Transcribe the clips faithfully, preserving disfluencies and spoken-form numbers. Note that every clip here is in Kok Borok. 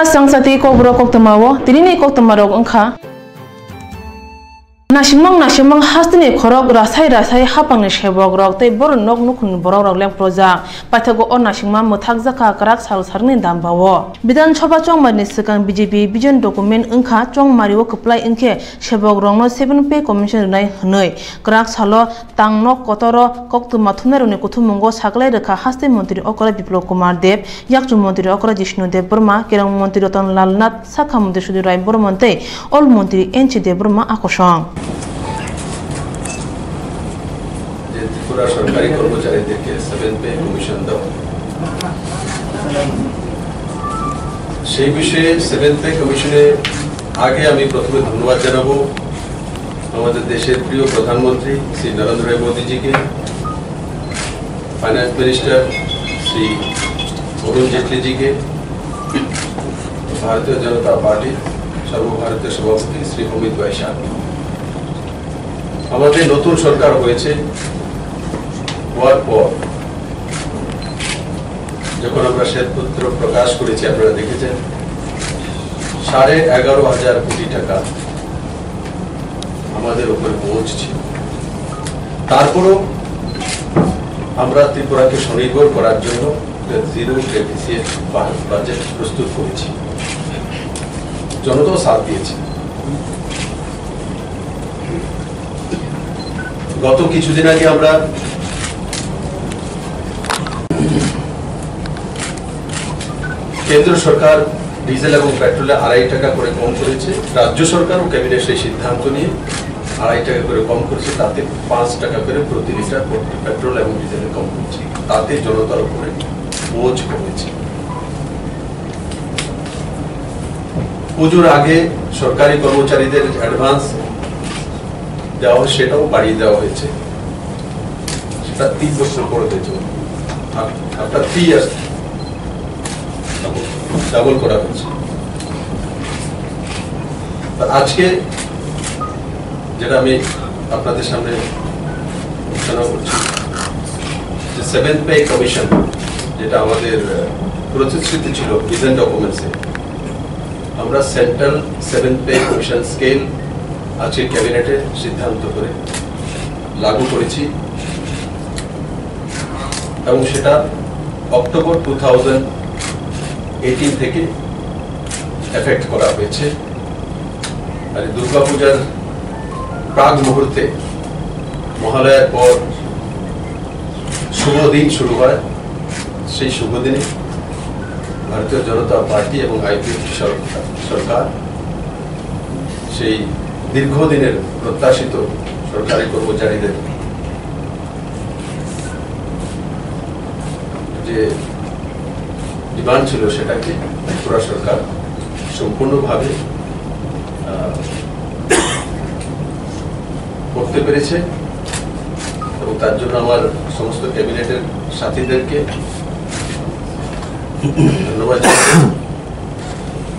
Sangchati kokborok koktwmao tinini koktwmarok wngkha. Nasimang nasimang hasteni khorok rasai rasai hapangni sebok rok tei borok nok nukhungni borok rok lepprojak. Paithago o nasimang mwthakjakha kwrak sal sarni dambao. Bidhan Sabha chongmarni swkang B J P vision document wngkha chongmario kwplai wngkhe sebok rokno seven pay commission rwnai hwnwi kwrak salo Tang nok kotoro koktwma thumnairokni kuthumungo saklai rwkha haste montri okra Biplab Kumar Deb, yakchu montri okra Jishnu Deb Burma, kerong montri Ratan Lal Nath, sakha montri Sudhir Rai Burman tei ol montri N C Deb Burma akosong. যে ত্রিপুরা সরকারি কর্মচারীদেরকে seven pay commission দেওয়া, সেই বিষয়ে seven pay কমিশনের আগে আমি প্রথমে ধন্যবাদ জানাবো আমাদের দেশের প্রিয় প্রধানমন্ত্রী শ্রী নরেন্দ্র মোদীজিকে, ফাইন্যান্স মিনিস্টার শ্রী অরুণ জেটলিজিকে, ভারতীয় জনতা পার্টির সর্বভারতীয় সভাপতি শ্রী অমিত ভাই শাহ। আমাদের নতুন সরকার হয়েছে, হওয়ার পর যখন আমরা শ্বেতপত্র প্রকাশ করেছি, আপনারা দেখেছেন, সাড়ে এগারো হাজার কোটি টাকা আমাদের উপরে বোঝ ছিল। তারপরও আমরা ত্রিপুরাকে স্বনির্ভর করার জন্য একটা জিরো ডেফিসিট বা-, বাজেট প্রস্তুত করেছি। জনতাও সাথ দিয়েছে। গত কিছুদিন আগে আমরা কেন্দ্র সরকার ডিজেল এবং পেট্রোলে আড়াই টাকা করে কম করেছে, রাজ্য সরকার ও ক্যাবিনেট সেই সিদ্ধান্ত নিয়ে আড়াই টাকা করে কম করেছে, তাতে পাঁচ টাকা করে প্রতি লিটার পেট্রোল এবং ডিজেলে কম করেছে, তাতে জনতার উপরে বোঝ কমেছে। পুজোর আগে সরকারি কর্মচারীদের অ্যাডভান্স দেওয়া হয়, সেটাও বাড়িয়ে দেওয়া হয়েছে, সেটা তিন বছর পরে হয়েছে, আফটার থ্রি ইয়ার্স ডাবল করা হয়েছে। তো আজকে যেটা আমি আপনাদের সামনে ঘোষণা করছি, যে সেভেন্থ পে কমিশন, যেটা আমাদের, আহ, প্রতিশ্রুতি ছিল ভিশন ডকুমেন্টসে, আমরা central seventh pay commission scale আজকে ক্যাবিনেটে সিদ্ধান্ত করে লাগু করেছি এবং সেটা অক্টোবর টু থাউজেন্ড এইটিন থেকে এফেক্ট করা হয়েছে। আর এই দুর্গাপূজার প্রাক মুহূর্তে, মহালয়ার পর শুভ দিন শুরু হয়। সেই শুভ দিনে ভারতীয় জনতা পার্টি এবং আইপিএফটি সরকার, সরকার সেই দীর্ঘদিনের প্রত্যাশিত সরকারি কর্মচারীদের যে ডিমান্ড ছিল, সেটাকে ত্রিপুরা সরকার সম্পূর্ণভাবে, আহ, করতে পেরেছে এবং তার জন্য আমার সমস্ত ক্যাবিনেটের সাথীদেরকে ধন্যবাদ জানাবো।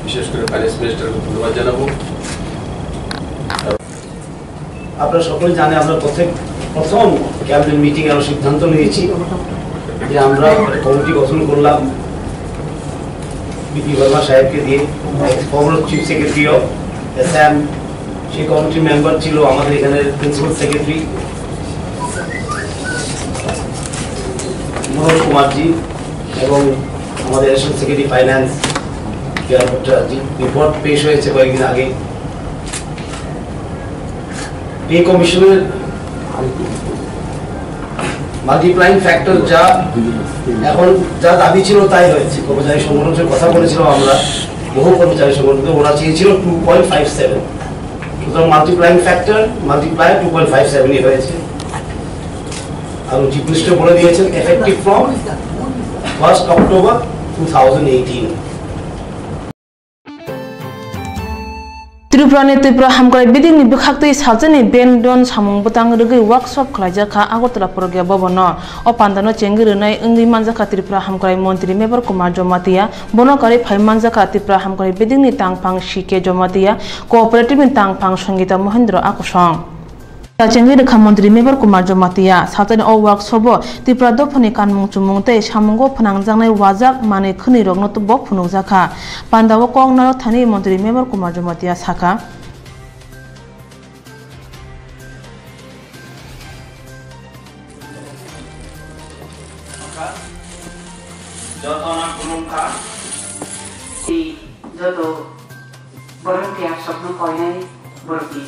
বিশেষ করে ফাইন্যান্স মিনিস্টারকে ধন্যবাদ জানাবো। আপনারা সকলে জানেন, আমরা প্রত্যেক, প্রথম ক্যাবিনেট মিটিং আমরা সিদ্ধান্ত নিয়েছি যে আমরা একটা কমিটি গঠন করলাম বিপি ভার্মা সাহেবকে দিয়ে, ফর্মার চিফ সেক্রেটারি অফ অ্যাসাম, সেই কমিটির মেম্বার ছিল আমাদের এখানে প্রিন্সিপাল সেক্রেটারি মনোজ কুমারজি এবং আমাদের assistant secretary finance Piyar Bhattacharya. Report পেশ হয়েছে কয়েকদিন আগে। পে কমিশনের মাল্টিপ্লাইং ফ্যাক্টর যা এখন, যা দাবি ছিল তাই হয়েছে। কর্মচারী সংগঠনের কথা বলেছিলাম আমরা, বহু কর্মচারী সংগঠন, ওরা চেয়েছিল টু পয়েন্ট ফাইভ সেভেন। সুতরাং multiplying factor multiply two point five সেভেনই হয়েছে। আর চিফ মিনিস্টার বলে দিয়েছেন, effective from first October two thousand eighteen। Tripura ni Tripura Hamkrai Bidingni bwkhaktwi salsani bendon samung bwtang rwgwi workshop khwlaijakha Agartala Pragya Bhavan-o. O pandano chengwi rwnai wngwi manjakha Tripura Hamkrai Montri Mevar Kumar Jamatia, bono karwi phai manjakha Tripura Hamkrai Bidingni tangphang C K Jamatia, Cooperative ni tangphang Sangita Mohendra Akosong. Kachengwi rwkha Montri Mebar Kumar Jamatia. Satani o workshop-o Tripura dophani kanmung chumung tei samungo phnangjaknai wajak manwi khwnwi rokno bo phunukjakha. Pandao kok naro thani Montri Mebar Kumar Jamatia sakha. Jotono khulumkha. Joto borok tiyaksokno koinai borokni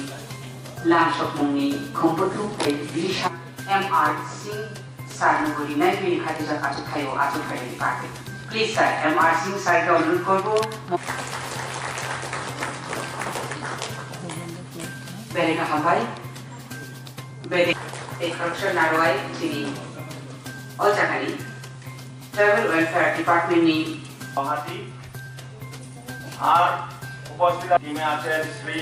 lamsokmungni khumbuthuk tei bini sa M R Singh sir no bo rinai bini khatijak achukthai o achukthai ni party. Please sir, M R Singh sir ke onurod korbo. Belai no hambai. Bede, tei khoroksa narwai chini o jagani Tribal Welfare Department ni Guwahati. আর উপস্থিত টিমে আছেন শ্রী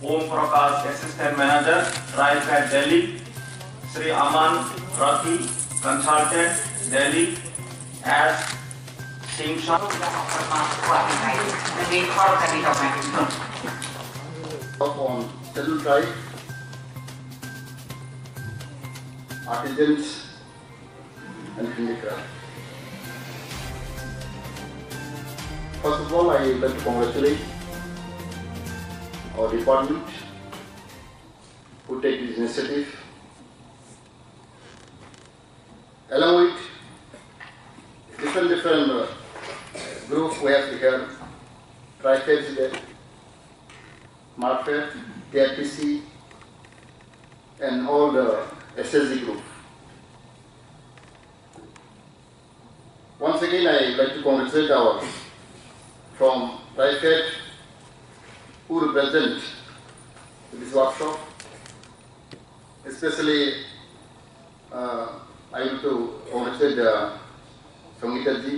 ওম প্রকাশ, assistant manager, TRIFED দিল্লি, শ্রী Aman Rathi, কনসালট্যান্ট, দিল্লি, এস Singh. On Scheduled Tribe, artisans and handicraft. First of all, I would like to congratulate our department who take this initiative. Along with different, different, uh, groups we have here, TRIFED is there, MARFED, T R T C, and all the S H G group. Once again, I like to congratulate our from TRIFED who represent this workshop, especially, uh, I want to congratulate, uh, Sangeeta ji,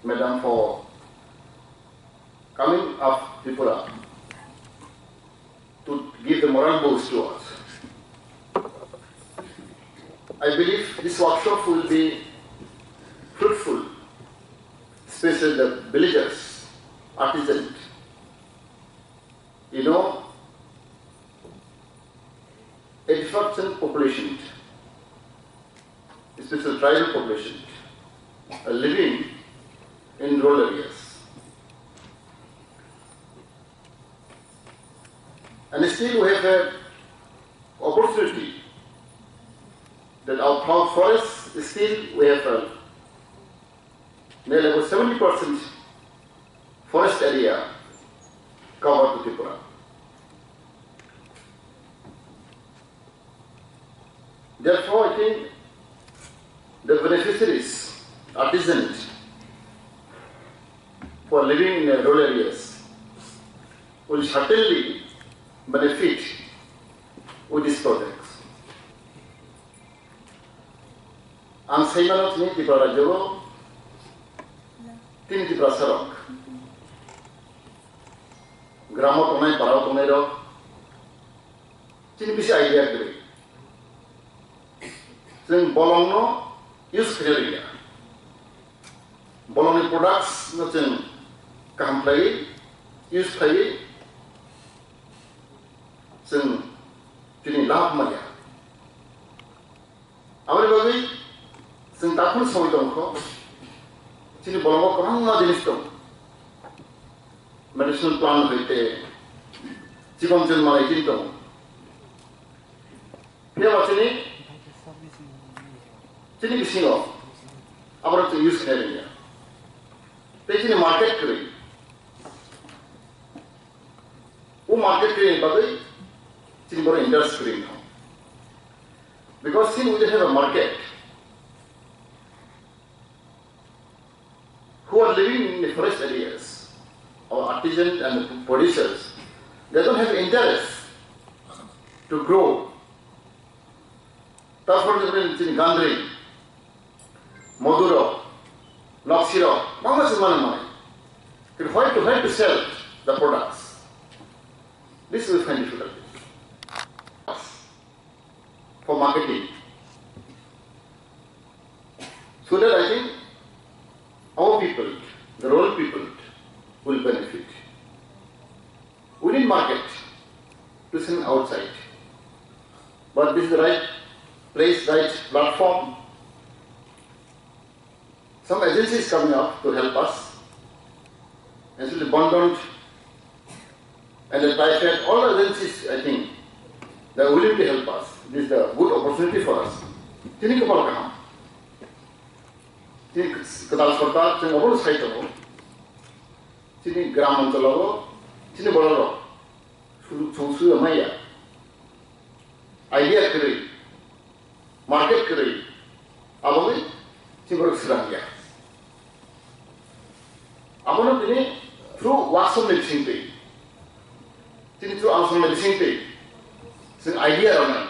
madam, for coming up Tripura to give the moral boost to us. I believe this workshop will be fruitful, especially the villagers, artisans. You know, eighty percent population, especially tribal population, are living in rural areas. And still we have a opportunity that our fo-, forest, still we have a nearly about seventy percent forest area covered to Tripura. Therefore, I think the beneficiaries, artisans who are living in the rural areas will certainly benefit with these projects. Ang saimano chini Tripura rajyo o tini Tiprasa rok, gramo tongnai, parao tongnai rok, chini bisi idea kwrwi. Chwng bolongno use khaina rwya. Bolongni products no chwng kaham khlaiwi use khlaiwi chwng chini labh maya. Aboni bagwi chwng takhuk soi tongkho, chini bolongo kwbangma jinis tongo. Medicinal plant hoite chikon chwng manai chini tongo. Phiya ba chini, chini bisingo aborok chwng use khaina rwya. Tei chini market kwrwi. O market kwrwini bagwi chini borok interest kwrwi no. Because since we don't have a market, who are living in the forest areas, our artisans and the producers, they don't have interest to grow. Tarpor jemon chini gandri, moduro, noksiro, bangma se mane mane. But where to, where to sell the products? This we find difficult for marketing. So that I think our people, the rural people, will benefit. We need market to send outside. But This is the right place, right platform. Some agency is coming up to help us. Actually, Bandhan and the TRIFED, all agencies, I think, they are willing to help us. This is a good opportunity for us. Tini kwbal kaham. Tini kwtal sorkar, chwng obono sai tongo. Tini gram oncholo, tini borok rok. Sujug song suya maya. Idea kwrwi, market kwrwi, aboni chiborok swrang ya. Abono tini through workshop ni bising twi, tini through ang song ni bising twi, sing idea rok nai,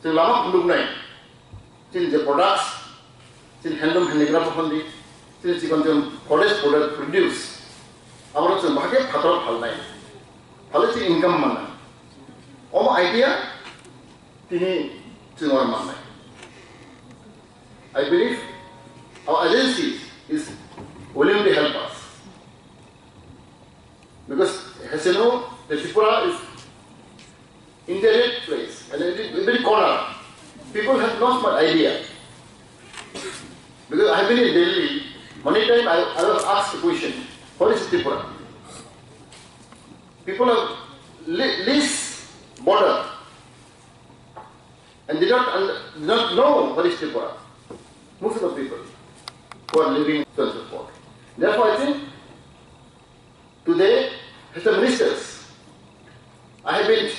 sing lama khuluk nai. Chini je products, chini handloom handicraft phan di, chini chikon chikon forest product produce, aboro chwng bahai khe phataro phalnai, phale chini income manna. Omo idea tini chwng oro mannai. I believe our agency is willing to help us because as you know, the Tripura is in the red place, and every, every corner, people have not much idea. Because I have been in Delhi, many times I, I was asked the question, "What is Tripura?" People have li- least border, and they don't, un- they don't know what is Tripura. Most of the people who are living so and so forth. Therefore, I think today, as a ministers, I have been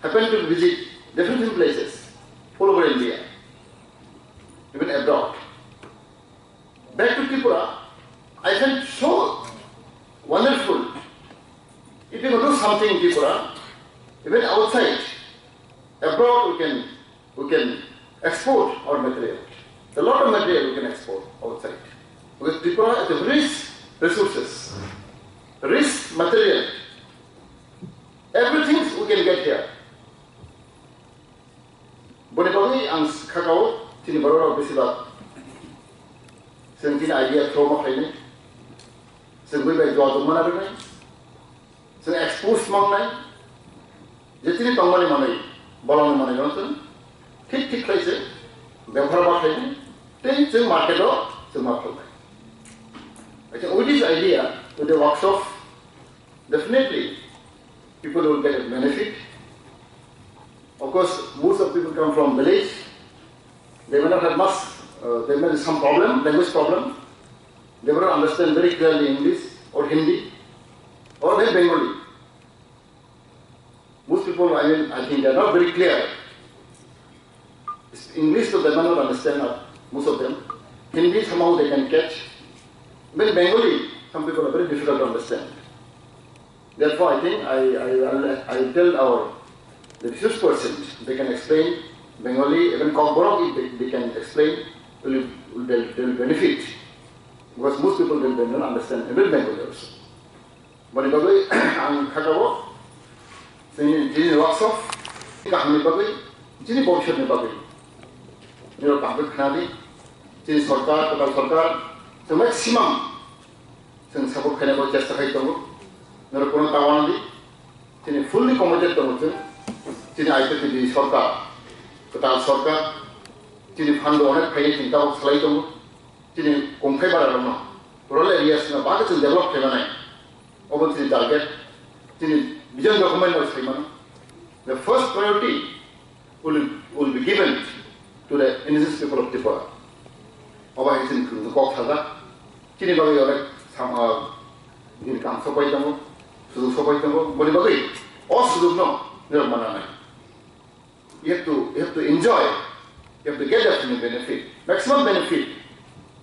happened to visit different, different places all over India, even abroad. Back to Tripura, I felt so wonderful. If you do something in Tripura, even outside, abroad we can, we can export our material. A lot of material we can export outside. Because Tripura is a rich resources, rich material. Everything we can get here. Boni bagwi ang khakao chini borok rok bisi bak. Chwng chini idea throw ma khainai. Chwng bai bai jua jok mana rwnai. Chwng expose mangnai, je chini tongmani manwi, bolongni manwi no chwng thik thik khlai se bebhar ba khlainai, tei chwng market o chwng ma phalnai. Actually, with this idea, with the workshop, definitely people will get a benefit. Of course, most of people come from village. They may not have much, uh, there may be some problem, language problem. They may not understand very clearly English or Hindi or even Bengali. Most people, I mean, I think they are not very clear. English, so they may not understand, uh, most of them. Hindi, somehow they can catch. Even Bengali, some people are very difficult to understand. Therefore, I think I, I, I, I tell our the resource person, they can explain Bengali, even Kokborok, if they, they can explain, will, will, they'll, they'll benefit. Because most people, they, they don't understand even Bengali also. Boni bagwi ang khakao, chini, chini workshop, kahamni bagwi, chini bobisotni bagwi. Nirok kaham khe khnadi, chini sorkar, kwtal sorkar, chwng maximum chwng support khainai bo chesta khai tongo. Norok kono ta wanadi, chini fully committed tongo chwng. Chini I P T B sorkar, kwtal sorkar, chini fund onek phai chwng tabok salai tongo. Chini kongkhai bara rokno, rural areas no bagwi chwng develop khlai manai. Obo chini target, chini vision document no sai mano. The first priority will, will be given to the indigenous people of Tripura. Obo hai chini khwrwngno kok sajak. Chini bagwi onek sam, ah, income sopai tongo, sujug sopai tongo. Boni bagwi o sujugno nirok mananai. You have to, you have to enjoy, you have to get the benefit, maximum benefit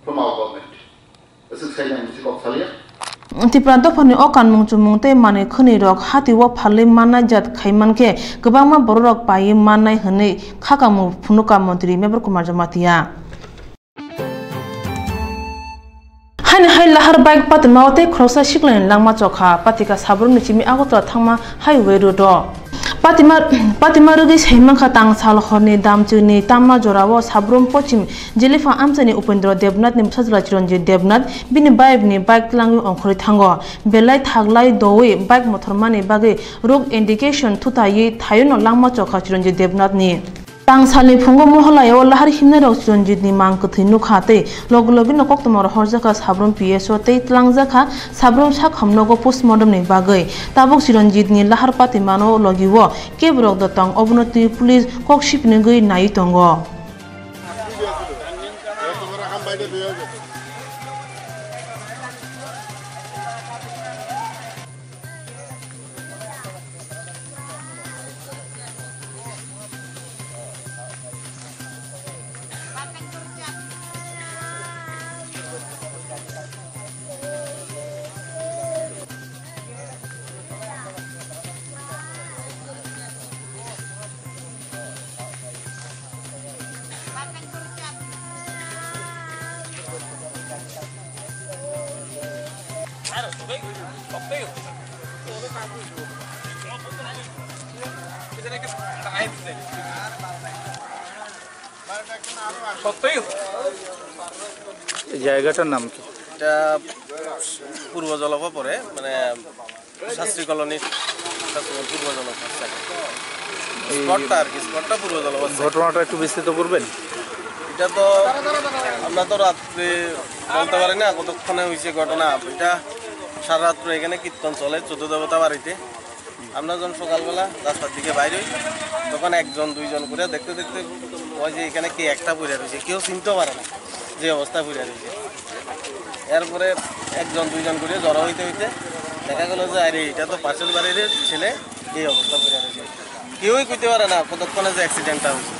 from our government. Aswk sai nang bisi kok salia. Tipra dophani o kanmung chumung tei manwi khwnwi rok hati o phalwi mannai jat khai mankhe kwbangma borok rok paiwi mannai hwnwi kha kamung phunukha montri Mebar Kumar Jamatia. Haini hai lahar bike patimao tei khoroksa siklani langma chokha patika Sabrum ni chimi Agartala thangma highway road o. Patima, patima rwgwi saimankha tang sal horni damchwini tamma jorao Sabrum pochim Jeliphang amchaini Upendra Debnath ni bwsajla Chiranjit Debnath bini bike ni bike twlangwi ongkhorwi thango. Belai thaglai dowi bike mothormani bagwi road indication thutaiwi thayuno langma chokha Chiranjit Debnath ni. Tang salni phungo Mohalaya o lahar himnai rok Chiranjit ni mang kwthwi nukha tei logi logi no koktwma rok horjakha sabrum P S O tei twlangjakha sabrum sakham nogo postmortem ni bagwi. Tabuk Chiranjit ni lahar patimano logi o keborok da tong, obono twi police kok sipinigwi naiwi tongo. এই জায়গাটার নাম কি? এটা পূর্ব জলপা পড়ে, মানে শাস্ত্রী কলোনির, শাস্ত্রী কলোনির পূর্ব জলপা। এই স্পটটা আর কি, স্পটটা পূর্ব জলপা। ঘটনাটা একটু বিস্তৃত করবেন? এটা তো আমরা তো রাত্রে বলতে পারি না কতক্ষণে হয়েছে ঘটনা। এটা সারা রাত্র এখানে কীর্তন চলে চোদ্দ দেবতা বাড়িতে। আমরা যখন সকালবেলা রাস্তার দিকে বাইর হই, তখন একজন দুইজন করে দেখতে দেখতে ওই যে এখানে কে একটা পড়ে রয়েছে, কেউ চিনতেও পারে না যে অবস্থা পড়ে রয়েছে। এরপরে একজন দুইজন করে জড়ো হইতে হইতে দেখা গেল যে, "আরে, এটা তো পাশের বাড়ির ছেলে, এই অবস্থা পড়ে রয়েছে।" কেউই কইতে পারে না কতক্ষণে যে অ্যাক্সিডেন্টটা হয়েছে।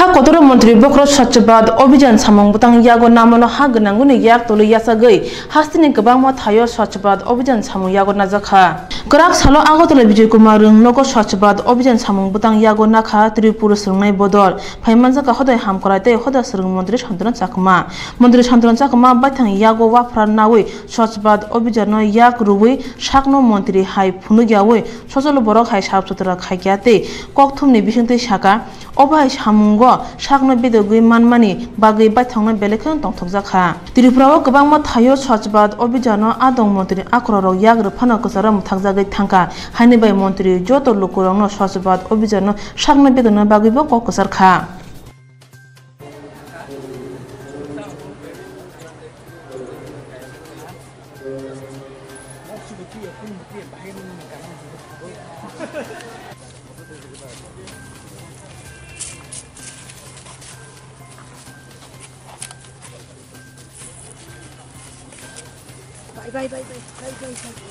Ha kotor montri bokhorok Swachh Bharat Abhijan samung bwtang yago namano ha gwnangwini yak tolwi yachagwi hasteni kwbangma thaio Swachh Bharat Abhijan samung yago najakha. Kwrak salo Agartala Bijoy Kumar Rwng nogo Swachh Bharat Abhijan samung bwtang yago nakha Tripura swrwngnai bodol. Phaimanjakha hodai hamkrai tei hoda swrwng montri Santanu Chakma. Montri Santanu Chakma baithang yago waphra nawi Swachh Bharat Abhijan no yak rwui sakno montri hai phunukyawi Sojolo borok hai sap sutra khaikya tei kokthumni bisingtwi saka, obo hai samungo sakno bedogwi manmani bagwi baithangno belai kheno tongthokjakha. Tripura o kwbangma thaio Swachh Bharat Abhijan no adong montri akhorok yak rwphano kwcharo mwthakjagwi thangkha, haini bai montri joto lukurokno Swachh Bharat Abhijan no sakno bedokna bagwibo kok kwchar kha. Bye, bye, bye, bye, bye, bye, bye.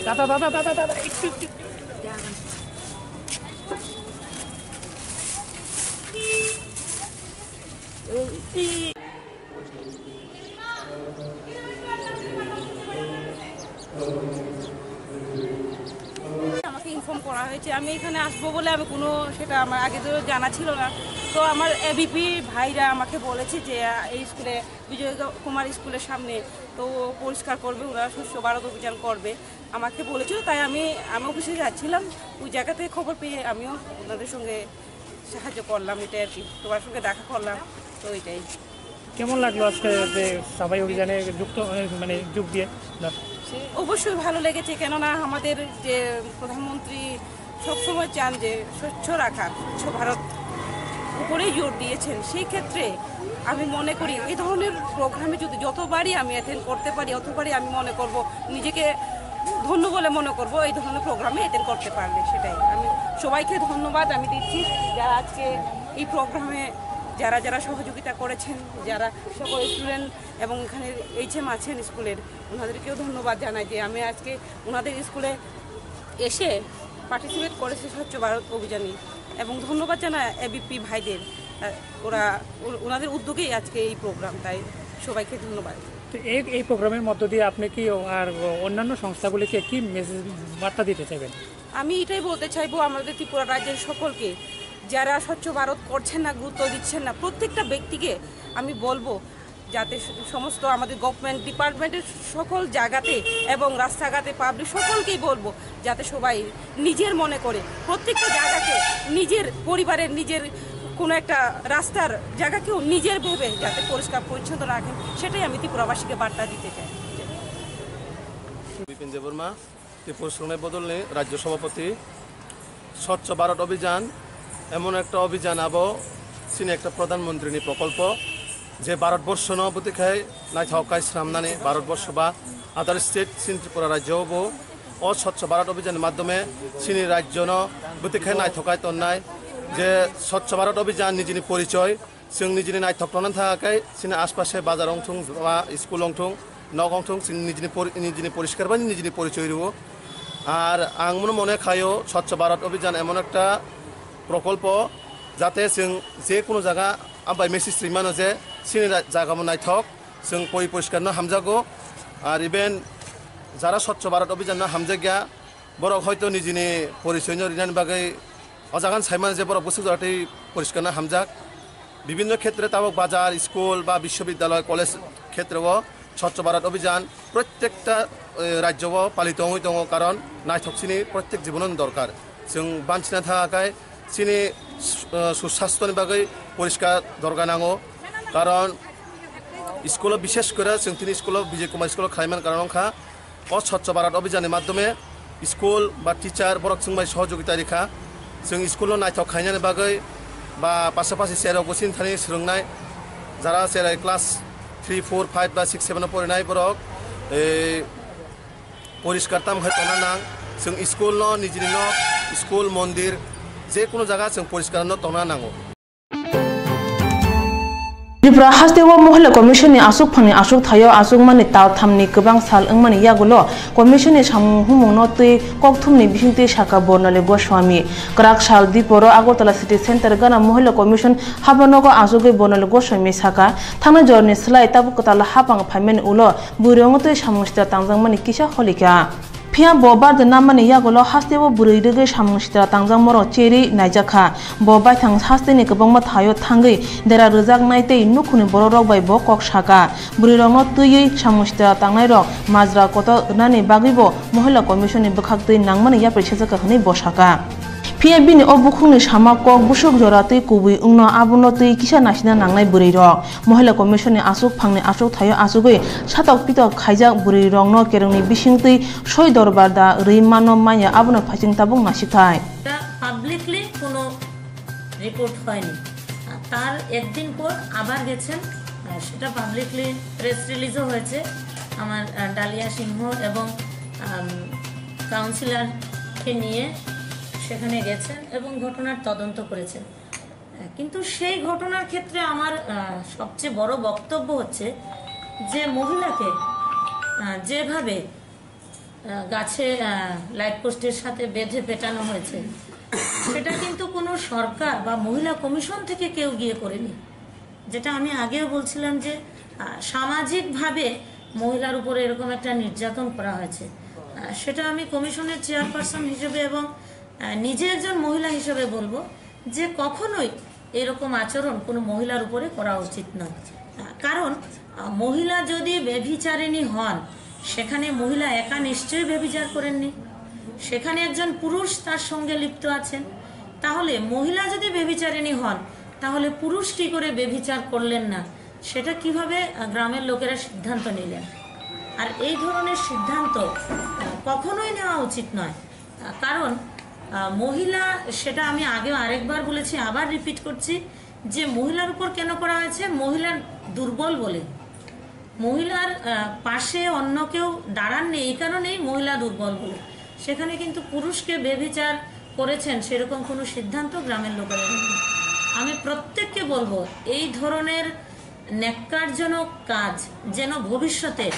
দাদা, দাদা, দাদা, দাদা, একটু, একটু, একটু। আমাকে ইনফর্ম করা হয়েছে, আমি এখানে আসবো বলে আমি কোনো, সেটা আমার আগে তো জানা ছিল না। তো আমার এবিপি ভাইরা আমাকে বলেছে যে, আহ, এই স্কুলে, বিজয় কুমার স্কুলের সামনে তো পরিষ্কার করবে, ওরা স্বচ্ছ ভারত অভিযান করবে, আমাকে বলেছিল। তাই আমি, আমি অফিসে যাচ্ছিলাম, ওই জায়গা থেকে খবর পেয়ে আমিও ওনাদের সঙ্গে সাহায্য করলাম, এটাই আর কি, তোমার সঙ্গে দেখা করলাম, তো এটাই। কেমন লাগলো আজকে যে সাফাই অভিযানে যুক্ত, মানে, যোগ দিয়ে আপনার? অবশ্যই ভালো লেগেছে, কেননা আমাদের যে প্রধানমন্ত্রী সবসময় চান যে স্বচ্ছ রাখা, স্বচ্ছ ভারত উপরেই জোর দিয়েছেন। সেই ক্ষেত্রে আমি মনে করি এই ধরনের প্রোগ্রামে যদি যতবারই আমি অ্যাটেন্ড করতে পারি, অতবারই আমি মনে করব নিজেকে ধন্য বলে মনে করবো এই ধরনের প্রোগ্রামে অ্যাটেন্ড করতে পারলে। সেটাই আমি সবাইকে ধন্যবাদ আমি দিচ্ছি, যারা আজকে এই প্রোগ্রামে যারা যারা সহযোগিতা করেছেন, যারা সকল স্টুডেন্ট এবং এখানে এইচএম আছেন স্কুলের, ওনাদেরকেও ধন্যবাদ জানাই যে আমি আজকে ওনাদের স্কুলে এসে পার্টিসিপেট করেছি স্বচ্ছ ভারত অভিযানে। এবং ধন্যবাদ জানাই এবিপি ভাইদের, আহ, ওরা ও- ওনাদের উদ্যোগেই আজকে এই প্রোগ্রাম, তাই সবাইকে ধন্যবাদ। তো এই এই প্রোগ্রামের মধ্য দিয়ে আপনি কি আর অন্যান্য সংস্থাগুলিকে কি মেসেজ, বার্তা দিতে চাইবেন? আমি এটাই বলতে চাইবো আমাদের ত্রিপুরা রাজ্যের সকলকে, যারা স্বচ্ছ ভারত করছেন না, গুরুত্ব দিচ্ছেন না, প্রত্যেকটা ব্যক্তিকে আমি বলবো যাতে স- সমস্ত আমাদের গভর্নমেন্ট ডিপার্টমেন্টের সকল জায়গাতে এবং রাস্তাঘাটে পাবলিক সকলকেই বলবো যাতে সবাই নিজের মনে করে প্রত্যেকটা জায়গাকে নিজের পরিবারের, নিজের কোনো একটা রাস্তার জায়গাকেও নিজের ভেবে যাতে পরিষ্কার পরিচ্ছন্ন রাখেন, সেটাই আমি ত্রিপুরাবাসীকে বার্তা দিতে চাই। বিপিন দেববর্মা, ত্রিপুরা শ্রমিক বদলনি রাজ্য সভাপতি। স্বচ্ছ ভারত অভিযান এমন একটা অভিযান, আবো সিনি একটা প্রধানমন্ত্রীর প্রকল্প, যে ভারতবর্ষনো বুতিখাই নাইথাওকাই স্রামনানি ভারতবর্ষ বা আদার স্টেট সিন ত্রিপুরা রাজ্যবো ও স্বচ্ছ ভারত অভিযানের মাধ্যমে সিনি রাজ্যনো বুতিখাই নাইথাওকাই তন্নাই। যে স্বচ্ছ ভারত অভিযান নিজের পরিচয়, जों निजनि नायथok tongna thangkhe chini aspase bazar wngthung ba school wngthung, nok wngthung, chwng nijini pori- nijini poriskar bai nijini porichoi rwo. Ar ang mono mone khaio Swachh Bharat Abhijan emon ekta prokolpo, jate chwng je kono jaga ambai message rwi mano je chini ra- jagamo naithok, chwng poi poriskar no hamjago. Ar even jara Swachh Bharat Abhijan no hamjakya, borok hoito nijini porichoi no rinani bagwi o jaga no sai mano je borok bwswk jora tei poriskar no hamjak. বিভিন্ন ক্ষেত্রে tabuk bazar, school ba biswabidyaloi, college ক্ষেত্রেও স্বচ্ছ ভারত অভিযান প্রত্যেকটা, এ, রাজ্যও পালিত হই দङ, কারণ নাইথক chini প্রত্যেক জীবনও দরকার। Chwng banchina thangkhe chini, এ, সুস্বাস্থ্যনি bagwi পরিষ্কার দরকার nango, কারণ স্কুলো বিশেষ করে chwng tini স্কুলো বিজয় কুমার স্কুলো khlaiman karon wngkha o স্বচ্ছ ভারত অভিযানের মাধ্যমে school ba teacher borok chwng bai সহযোগিতা rikha, chwng school no naithok khainani bagwi ba pasapasi cherok bo chini thani swrwngnai, jara cherai class three, four, five ba six, seven o porinai borok ei poriskar tam khai tongna nang, chwng school no nijini no school mondir je kono jaga chwng poriskar no tongna nango. Tripura haste o Mohila Commission ni aswk phang ni aswk thaio aswk mani tal tham ni kwbang sal wngmani yagulo Commission ni samung humung no twi kokthum ni bising twi saka Bornali Goswami. Kwrak sal diporo Agartala City Center gana Mohila Commission habanogo achugwi Bornali Goswami saka, thangnai jor ni slai tabuk kwtal haphang phaimani ulo bwrwi wngo twi samung sitra tangjakmani kisa holikha. Phiya bo barde nammani yagulo hasteo bwrwi rwgwi samung sitra tangjakmorok cherwi naijakha. Bo baithang hasteni kwbangma thaio thangwi dera rwjaknai tei nukhungni borokrok bai bo kok saka. Bwrwirokno twiwi samung sitra tangnairok majra kotor rwnani bagwibo Mohila Commission ni bwkhaktwi nangmani yapri sejakha hwnwi bo saka. Phiya bini o bukhukni sama kok busuk jora twi kubui wngno abono twi kisa naisina nangnai bwrwirok. Mohila Commission ni aswk phangni aswk thaio achugwi satok pitok khaijak bwrwi rokno kerongni bising twi soi dorbar da rwi mano manya abono phaising tabuk naisik thai. এটা পাবলিকলি কোনো রিপোর্ট হয়নি। আর তার একদিন পর আবার গেছেন, আহ, সেটা publicly press রিলিজও হয়েছে। আমার, আহ, ডালিয়া সিংহ এবং, আম, কাউন্সিলরকে নিয়ে সেখানে গেছেন এবং ঘটনার তদন্ত করেছেন। কিন্তু সেই ঘটনার ক্ষেত্রে আমার, আহ, সবচেয়ে বড় বক্তব্য হচ্ছে যে মহিলাকে, আহ, যেভাবে, আহ, গাছে, আহ, লাইট পোস্টের সাথে বেঁধে পেটানো হয়েছে, সেটা কিন্তু কোনো সরকার বা মহিলা কমিশন থেকে কেউ গিয়ে করেনি। যেটা আমি আগেও বলছিলাম যে, আহ, সামাজিকভাবে মহিলার উপরে এরকম একটা নির্যাতন করা হয়েছে। আহ, সেটা আমি কমিশনের চেয়ারপারসন হিসেবে এবং, আহ, নিজে একজন মহিলা হিসেবে বলবো যে কখনোই এরকম আচরণ কোনো মহিলার উপরে করা উচিত নয়। আহ, কারণ, আহ, মহিলা যদি ব্যভিচারিণী হন, সেখানে মহিলা একা নিশ্চয়ই ব্যভিচার করেননি, সেখানে একজন পুরুষ তার সঙ্গে লিপ্ত আছেন। তাহলে মহিলা যদি ব্যভিচারিণী হন, তাহলে পুরুষ কি করে ব্যভিচার করলেন না, সেটা কিভাবে, আহ, গ্রামের লোকেরা সিদ্ধান্ত নিলেন? আর এই ধরনের সিদ্ধান্ত, আহ, কখনোই নেওয়া উচিত নয়। আহ, কারণ, আহ, মহিলা, সেটা আমি আগেও আরেকবার বলেছি, আবার রিপিট করছি, যে মহিলার উপর কেন করা হয়েছে, মহিলা দুর্বল বলে। মহিলার আহ, পাশে অন্য কেউ দাঁড়াননি, এই কারণেই মহিলা দুর্বল বলে। সেখানে কিন্তু পুরুষকে ব্যভিচার করেছেন সেরকম কোনো সিদ্ধান্ত গ্রামের লোকেরা নেননি। আমি প্রত্যেককে বলবো, এই ধরনের ন্যাক্কারজনক কাজ যেন ভবিষ্যতে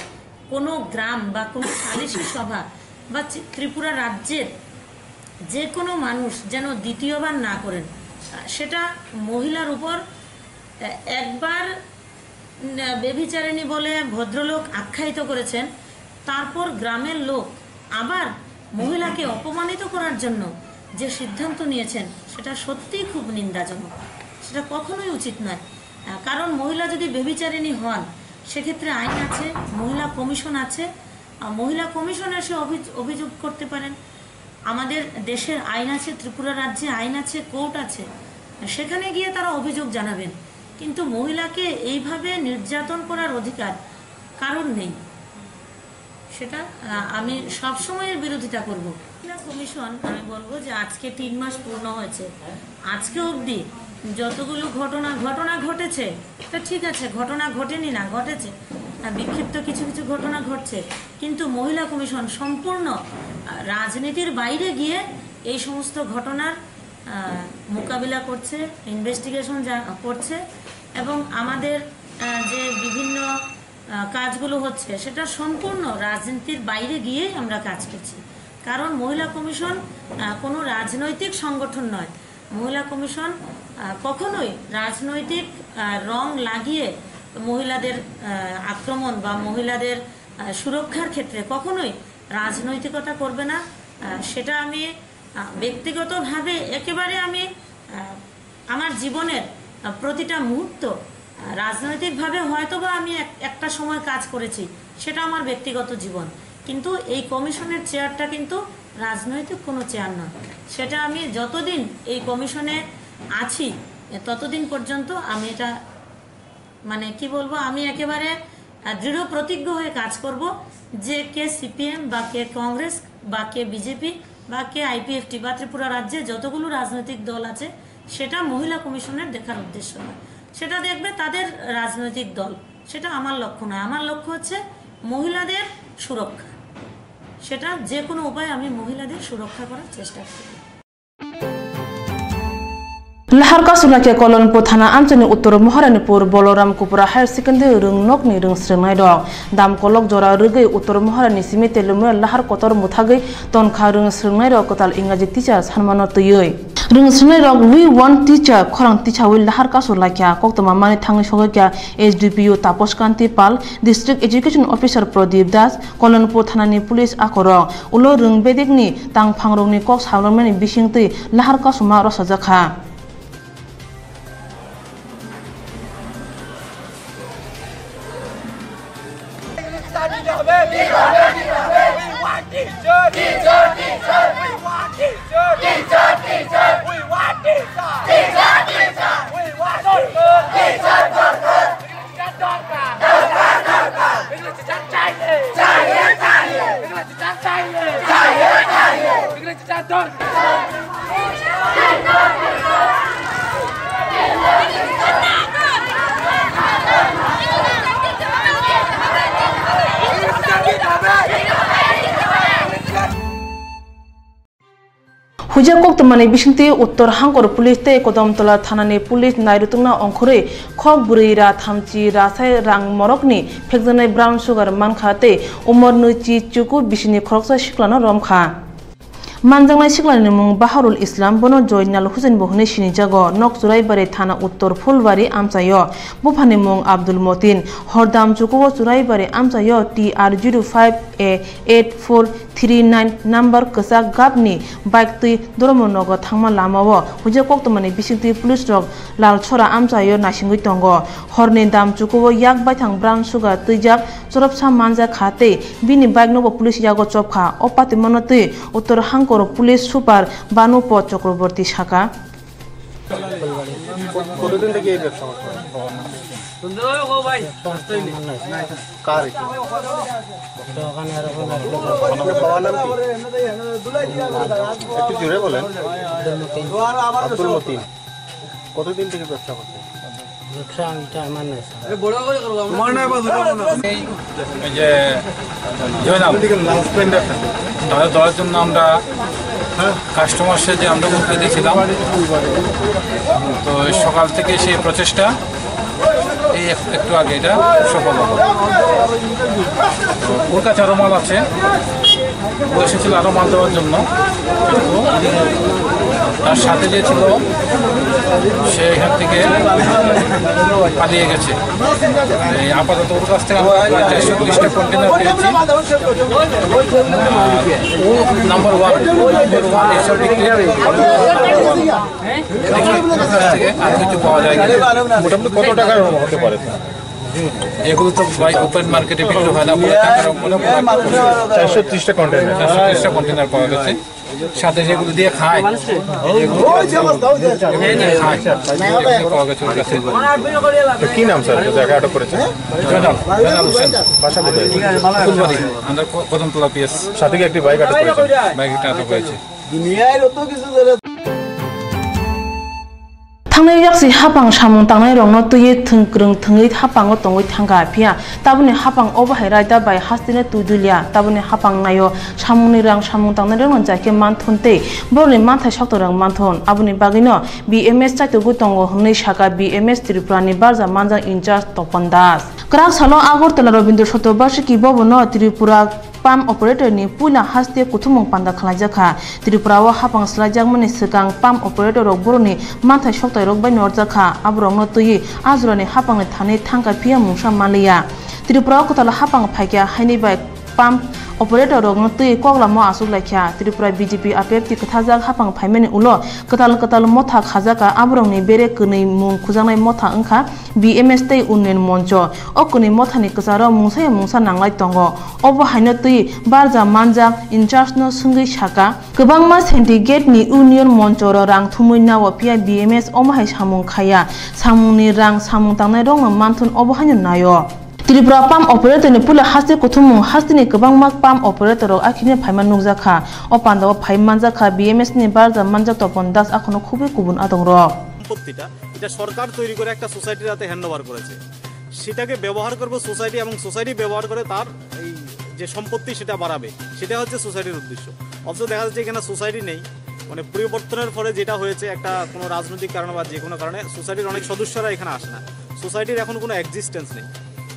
কোনো গ্রাম বা কোনো সালিশি সভা বা চি- ত্রিপুরা রাজ্যের যে কোনো মানুষ যেন দ্বিতীয়বার না করেন। আহ, সেটা মহিলার উপর আহ, একবার উম, ব্যভিচারিণী বলে ভদ্রলোক আখ্যায়িত করেছেন, তারপর গ্রামের লোক আবার মহিলাকে অপমানিত করার জন্য যে সিদ্ধান্ত নিয়েছেন, সেটা সত্যিই খুব নিন্দাজনক। সেটা কখনোই উচিত নয়। আহ, কারণ মহিলা যদি ব্যভিচারিণী হন, সেক্ষেত্রে আইন আছে, মহিলা কমিশন আছে। আহ, মহিলা কমিশন এসে অভি- অভিযোগ করতে পারেন। আমাদের দেশের আইন আছে, ত্রিপুরা রাজ্যে আইন আছে, কোর্ট আছে, সেখানে গিয়ে তারা অভিযোগ জানাবেন। কিন্তু মহিলাকে এইভাবে নির্যাতন করার অধিকার কারোর নেই, সেটা আহ, আমি সবসময় এর বিরোধিতা করব। মহিলা কমিশন, আমি বলবো যে আজকে তিন মাস পূর্ণ হয়েছে, আজকে অবধি যতগুলো ঘটনা ঘটনা ঘটেছে, তা ঠিক আছে, ঘটনা ঘটেনি না, ঘটেছে, আহ, বিক্ষিপ্ত কিছু কিছু ঘটনা ঘটছে, কিন্তু মহিলা কমিশন সম্পূর্ণ আহ, রাজনীতির বাইরে গিয়ে এই সমস্ত ঘটনার আহ, মোকাবিলা করছে, ইনভেস্টিগেশন করছে। এবং আমাদের আহ, যে বিভিন্ন আহ, কাজগুলো হচ্ছে, সেটা সম্পূর্ণ রাজনীতির বাইরে গিয়েই আমরা কাজ করছি। কারণ মহিলা কমিশন আহ, কোনো রাজনৈতিক সংগঠন নয়। মহিলা কমিশন আহ, কখনোই রাজনৈতিক আহ, রং লাগিয়ে মহিলাদের আহ, আক্রমণ বা মহিলাদের আহ, সুরক্ষার ক্ষেত্রে কখনোই রাজনৈতিকতা করবে না। আহ, সেটা আমি আহ, ব্যক্তিগতভাবে একেবারে আমি আহ, আমার জীবনের আহ, প্রতিটা মুহূর্ত আহ, রাজনৈতিকভাবে হয়তো বা আমি এক- একটা সময় কাজ করেছি, সেটা আমার ব্যক্তিগত জীবন। কিন্তু এই কমিশনের চেয়ারটা কিন্তু রাজনৈতিক কোনো চেয়ার নয়। সেটা আমি যতদিন এই কমিশনে আছি, ততদিন পর্যন্ত আমি এটা, মানে, কি বলবো, আমি একেবারে আহ, দৃঢ় প্রতিজ্ঞ হয়ে কাজ করব যে কে সিপিএম বা কে কংগ্রেস বা কে বিজেপি বা কে আইপিএফটি বা ত্রিপুরা রাজ্যে যতগুলো রাজনৈতিক দল আছে, সেটা মহিলা কমিশনের দেখার উদ্দেশ্য নয়। সেটা দেখবে তাদের রাজনৈতিক দল। সেটা আমার লক্ষ্য নয়। আমার লক্ষ্য হচ্ছে মহিলাদের সুরক্ষা। সেটা যে কোনো উপায়ে আমি মহিলাদের সুরক্ষা করার চেষ্টা করব। Lahar Kasulakia Kolonpur Thana Amchani Uttor Maharanipur Boloram Kupra Higher Secondary Rwngnokni rwngsrwngnairok dam kolok jora rwgwi Uttor Maharani simi telumno lahar kotor mwthagwi tonkha rwngsrwngnairok kwtal Ingraji teacher sanmano twiwi. Rwngsrwngnairok We Want Teacher khorang tisawi lahar kasulaikha, koktwma manwi thangwi sogwikha S D P O Taposh Kanti Pal, District Education Officer Pradip Das, Kolonpur Thanani Police akorok. Ulo rwng bedekni tangphangrokni kok salormani bisingtwi lahar kasuma rwchajak kha. Huijak koktwmani bisingtwi Uttor Hangkor Police tei Kodomtola Thanani Police nairutukna ongkhorwi khok bwrwi ra thamchi rasai rang morokni phekjaknai brown sugar mankha tei umor nwichi chuku bisini khoroksa siklano romkha. Manjaknai siklani mung Baharul Islam, bono Joinal Hussein bo hwnwi sinijago. Nok Churaibari Thana Uttor Phulbari amchaio. Buphani mung Abdul Motin. Hordam chukuo Churaibari amchaio T R zero five A eight four three nine number kwchak gapni bike twi Dhormonogo thangma lamao huijak koktwmani bisingtwi police rok Lalsora amchaio naisingwi tongo. Horni dam chukuo yak baithang brown sugar twijak chorobsa manjak kha tei bini bike nobo police yago chopkha. O patwimano twi Uttor Hangkor police super Banupo Chakraborty saka. কতদিন থেকে এই ব্যবসা করছেন? কার এটা? আপনার বাবার নাম কি? একটু জোরে বলেন। আব্দুল মতিন। কতদিন থেকে ব্যবসা করছেন? এই যে জয়রাম, তাদের দেওয়ার জন্য আমরা কাস্টমার সে যে আমরা উঠে দিয়েছিলাম, তো সকাল থেকে সেই প্রচেষ্টা, এই এক- একটু আগে এটা সফল হলো। ওর কাছে আরও মাল আছে, ও এসেছিল আরও মাল দেওয়ার জন্য, কিন্তু তার সাথে যে ছিল, সে এখান থেকে পালিয়ে গেছে। এই আপাতত ওর কাছ থেকে আমরা প্রায় চারশো তিরিশটা কন্টেনার পেয়েছি। আর ও নাম্বার ওয়ান, নাম্বার ওয়ান এইসব বিক্রি। দেখি ওর কাছ থেকে আর কিছু পাওয়া যায় কিনা। মোটামুটি কত টাকার হতে পারে? এগুলো তো ভাই ওপেন মার্কেটে বিক্রি হয় না, বলে টাকার উপরে চারশো তিরিশটা কন্টেনার। চারশো তিরিশটা কন্টেনার পাওয়া গেছে। সাথে যেগুলো দিয়ে খায়, এই যেগুলো খায়, এগুলো পাওয়া গেছে ওর কাছে। তো কি নাম স্যার, যাকে আটক করেছে? জয়নাল, জয়নাল হোসেন। বাসা কোথায়? ফুলবাড়ি, আন্ডার ক-, কদমতলা পিএস। সাথে কি একটি বাইক আটক করেছে? বাইক একটা আটক হয়েছে। Thangnai yaksi hapang samung tangnai rokno twiwi thwngkwrwng thwngwi hapango tongwi thangkha, phiya tabukni hapang obo hai raida bai hasteni twi dulia. Tabukni hapang naio samungni rang samung tangnai rokno jaikhe manthun tei borokni manthai sokto rang manthun. Aboni bagwino B M S chaitugwi tongo hwnwi sakha B M S Tripura ni barja manjak in charge Topon Das. Kwrak salo Agartala Rabindra Satyabasiki Bhavan no Tripura pump operator ni puila haste kuthumung panda khlaijak kha. Tripura o hapang swlaijakmani swkang pump operator rok borokni manthai soktai rok bai norjak kha. Aborokno twiwi a jorani hapangni thani thangkha phiya mungsa manliya. Tripura o kwtal hapang phaikha haini bai pump operator rokno twiwi koklamo achuk laikha. Tripura B J P apepti kwthajak hapang phaimani ulo kwtal kwtal motha khajakha, aborokni bere kwnwi mung khujaknai motha wngkha B M S tei Unnayan Moncho. O kwnwi mothani kwcharo mungsaya mungsa nanglai tongo. Obo haino twi barja manjak in charge no swngwi sakha, kwbangma syndicate ni Unnayan Moncho ro rang thumwi nao, phiya B M S omo hai samung khaiya. Samungni rang samung tangnai rokno manthun obo haino naio. Tripura pump operator ni puila haste kuthumung hasteni kwbangma pump operator rok akhirni phaima nukjak kha. O pandao phai manjak kha B M S ni barja manjak Topon Das, akhono khubui kubun adong rok. সম্পত্তিটা, এটা সরকার তৈরি করে একটা সোসাইটির হাতে hand over করেছে। সেটাকে ব্যবহার করবে সোসাইটি এবং সোসাইটি ব্যবহার করে তার এই যে সম্পত্তি সেটা বাড়াবে, সেটা হচ্ছে সোসাইটির উদ্দেশ্য। অথচ দেখা যাচ্ছে এখানে সোসাইটি নেই, মানে পরিবর্তনের ফলে যেটা হয়েছে একটা কোনো রাজনৈতিক কারণে বা যে কোনো কারণে সোসাইটির অনেক সদস্যরা এখানে আসে না, সোসাইটির এখন কোনো এক্সিস্টেন্স নেই।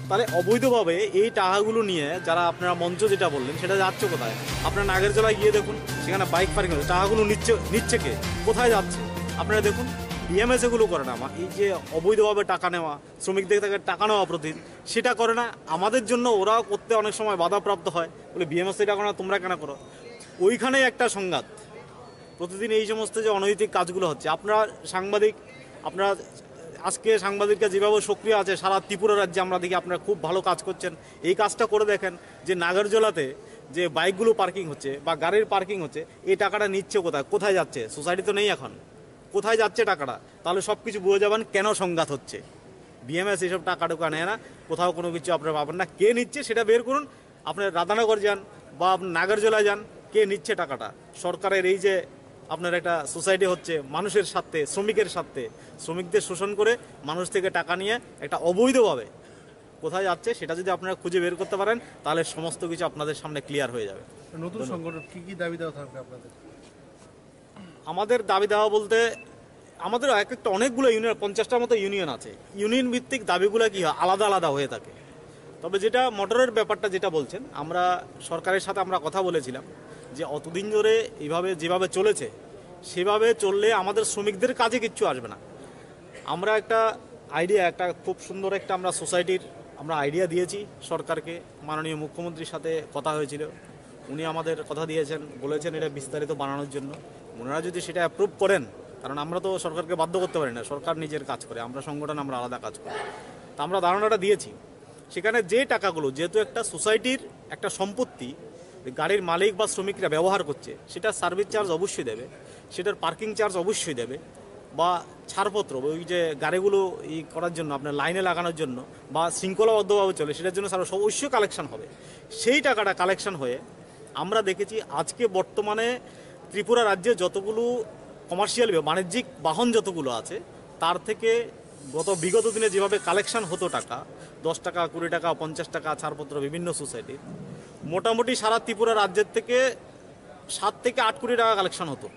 তাহলে অবৈধভাবে এই টাকাগুলো নিয়ে যারা আপনারা মঞ্চ যেটা বললেন সেটা যাচ্ছে কোথায়? আপনারা নাগেরজলায় গিয়ে দেখুন, সেখানে বাইক পার্কিং হচ্ছে, টাকাগুলো নিচ্ছে নিচ্ছে কে? কোথায় যাচ্ছে? আপনারা দেখুন, বিএমএস এগুলো করে না। এই যে অবৈধভাবে টাকা নেওয়া, শ্রমিকদের থেকে টাকা নেওয়া প্রতিদিন, সেটা করে না। আমাদের জন্য ওরাও করতে অনেক সময় বাধাপ্রাপ্ত হয়, বলে বিএমএস এটা করে না, তোমরা কেন করো? ওইখানেই একটা সংঘাত। প্রতিদিন এই সমস্ত যে অনৈতিক কাজগুলো হচ্ছে, আপনারা সাংবাদিক, আপনারা আজকে সাংবাদিকরা যেভাবে সক্রিয় আছে সারা ত্রিপুরা রাজ্যে, আমরা দেখি আপনারা খুব ভালো কাজ করছেন। এই কাজটা করে দেখেন যে নাগরজোলাতে যে বাইকগুলো পার্কিং হচ্ছে বা গাড়ির পার্কিং হচ্ছে, এই টাকাটা নিচ্ছে কোথায়, কোথায় যাচ্ছে? সোসাইটি তো নেই এখন, কোথায় যাচ্ছে টাকাটা? তাহলে সব কিছু বুঝে যাবেন কেন সংঘাত হচ্ছে। বিএমএস এইসব টাকা টুকা নেয় না, কোথাও কোনো কিছু আপনারা পাবেন না। কে নিচ্ছে সেটা বের করুন, আপনি রাধানগর যান বা আপনি নাগরজোলা যান, কে নিচ্ছে টাকাটা? সরকারের এই যে আপনার একটা সোসাইটি হচ্ছে মানুষের স্বার্থে, শ্রমিকের স্বার্থে, শ্রমিকদের শোষণ করে মানুষ থেকে টাকা নিয়ে একটা অবৈধভাবে কোথায় যাচ্ছে সেটা যদি আপনারা খুঁজে বের করতে পারেন, তাহলে সমস্ত কিছু আপনাদের সামনে ক্লিয়ার হয়ে যাবে। নতুন ধন্যবাদ। সংগঠন কি কি দাবি দাওয়া থাকবে আপনাদের? আমাদের দাবি দাওয়া বলতে আমাদের এক একটা অনেকগুলো ইউনিয়ন, পঞ্চাশটার মতো ইউনিয়ন আছে। ইউনিয়ন ভিত্তিক দাবিগুলো কি হয়, আলাদা আলাদা হয়ে থাকে। তবে যেটা মোটরের ব্যাপারটা যেটা বলছেন, আমরা সরকারের সাথে আমরা কথা বলেছিলাম যে অতদিন ধরে এইভাবে যেভাবে চলেছে, সেভাবে চললে আমাদের শ্রমিকদের কাজে কিচ্ছু আসবে না। আমরা একটা আইডিয়া, একটা খুব সুন্দর একটা আমরা সোসাইটির আমরা আইডিয়া দিয়েছি সরকারকে, মাননীয় মুখ্যমন্ত্রীর সাথে কথা হয়েছিল, উনি আমাদের কথা দিয়েছেন, বলেছেন এটা বিস্তারিত বানানোর জন্য। ওনারা যদি সেটা অ্যাপ্রুভ করেন, কারণ আমরা তো সরকারকে বাধ্য করতে পারি না, সরকার নিজের কাজ করে, আমরা সংগঠন, আমরা আলাদা কাজ করি। তা আমরা ধারণাটা দিয়েছি। সেখানে যে টাকাগুলো, যেহেতু একটা সোসাইটির একটা সম্পত্তি, গাড়ির মালিক বা শ্রমিকরা ব্যবহার করছে, সেটা সার্ভিস চার্জ অবশ্যই দেবে, সেটার পার্কিং চার্জ অবশ্যই দেবে, বা ছাড়পত্র, ওই যে গাড়িগুলো ই করার জন্য, আপনার লাইনে লাগানোর জন্য বা শৃঙ্খলাবদ্ধভাবে চলে, সেটার জন্য স্যার অবশ্যই কালেকশন হবে। সেই টাকাটা কালেকশন হয়ে আমরা দেখেছি আজকে বর্তমানে ত্রিপুরা রাজ্যে যতগুলো কমার্শিয়াল, বাণিজ্যিক বাহন যতগুলো আছে, তার থেকে গত বিগত দিনে যেভাবে কালেকশন হতো টাকা, দশ টাকা, কুড়ি টাকা, পঞ্চাশ টাকা ছাড়পত্র বিভিন্ন সোসাইটির, মোটামুটি সারা ত্রিপুরা রাজ্যের থেকে সাত থেকে আট কোটি টাকা কালেকশন হতো।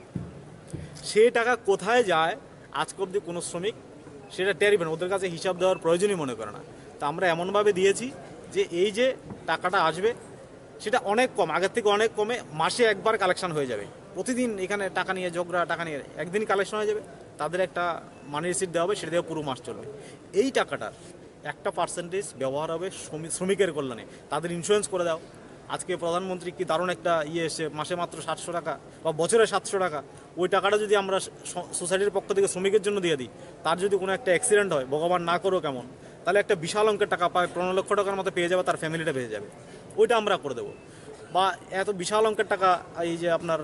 সেই টাকা কোথায় যায় আজকে অবধি কোনো শ্রমিক সেটা টেরই পায় না, ওদের কাছে হিসাব দেওয়ার প্রয়োজনই মনে করে না। তা আমরা এমনভাবে দিয়েছি যে এই যে টাকাটা আসবে, সেটা অনেক কম, আগের থেকে অনেক কমে মাসে একবার কালেকশন হয়ে যাবে। প্রতিদিন এখানে টাকা নিয়ে ঝগড়া, টাকা নিয়ে একদিন কালেকশন হয়ে যাবে, তাদের একটা মানি রিসিট দেওয়া হবে, সেটা দিয়ে পুরো মাস চলবে। এই টাকাটার একটা পার্সেন্টেজ ব্যবহার হবে শ্রমি-, শ্রমিকের কল্যাণে, তাদের ইন্স্যুরেন্স করে দাও। আজকে প্রধানমন্ত্রী কি দারুণ একটা ইয়ে এসে, মাসে মাত্র সাতশো টাকা বা বছরে সাতশো টাকা, ওই টাকাটা যদি আমরা স-, সোসাইটির পক্ষ থেকে শ্রমিকের জন্য দিয়ে দিই, তার যদি কোনো একটা অ্যাক্সিডেন্ট হয়, ভগবান না করুক এমন, তাহলে একটা বিশাল অঙ্কের টাকা প্রায় পনেরো লক্ষ টাকার মতো পেয়ে যাবে, তার ফ্যামিলিটা পেয়ে যাবে, ওইটা আমরা করে দেবো। বা এত বিশাল অঙ্কের টাকা, এই যে আপনার